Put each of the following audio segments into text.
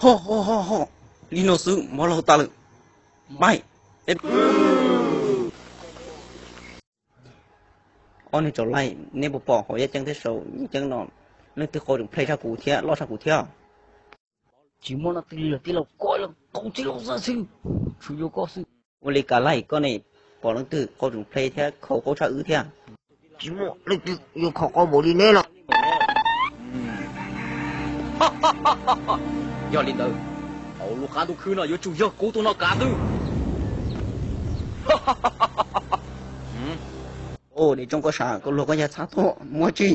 Ho ho ho ho, li no xwb mov laug tas lawm. Pais. Ob niag tsaus laij, neb puas pom hauv yaj ceeb thiab saum yaj ceeb no, leej twg qau tseem plhe tshaj kuv thiab loj tshaj kuv thiab? Tsis muaj leej twg li, tij laug, koj los qau txij loj xwb, tsuas yog koj xwb. Ua li kav laij, koj ne pom leej twg qau tseem plhe thiab khau qaub tshaj wb thiab? Tsis muaj leej twg yuav khau qaub npaum li neb los. Yog li ntawd, hauv lub qab ntuj khwb no yuav tsum yog kuv tus no kav xwb. Dev Tsoob, koj sav, koj luag koj yaj txhab tuaj muaj tsi?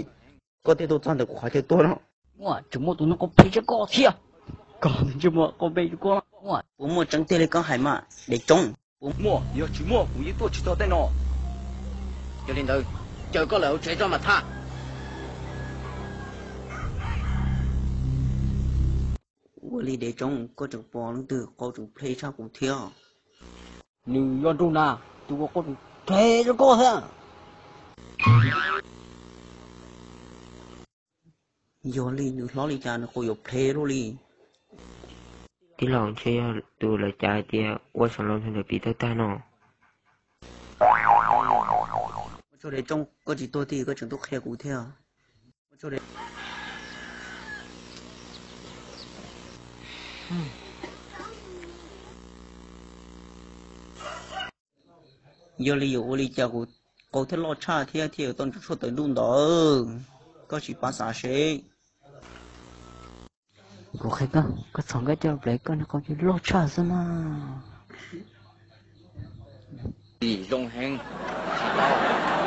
Koj thiaj tuaj txog ntawm kuv qhov chaw tuag no. Muaj, tseem muaj tus no qau plhe tshaj koj thiab. Koj ntsej muag qau plhe tshaj koj. Puas muaj tseeb tiag li koj hais mas Dev Tsoob? Puas muaj, yog tsis muaj kuv yeej tuaj tsis txog tej no. Yog li ntawd, caw koj lawm hauv tsev tso mam tham. Ua li Dev Tsoob, koj tseem pom leej twg qau tseem plhe tshaj kuv thiab? Nws yog Nraug Nas, tus uas qau tseem plhe tshaj koj thiab. Yog li nws hlob li cas nws qau yuav plhe luaj li? Tij laug, ntshe yog tus lawv cav hais tias ua xov laus nrog ntawm piv tawg tag no. Ua tsaug Dev Tsoob, koj tsis tuag tiag koj tseem tuaj qhia kuv thiab. Yog li yuav ua li cas kuv qau thiaj loj tshaj thiab thiaj yuav tau ntsej tshuaj tawm ntuj ntawd? Koj sim pab xav seb. Kuv qhia koj, koj txhos nkawd coj los plev koj niag qau ces loj tshaj xwb na. Zoo heev, tsis tau.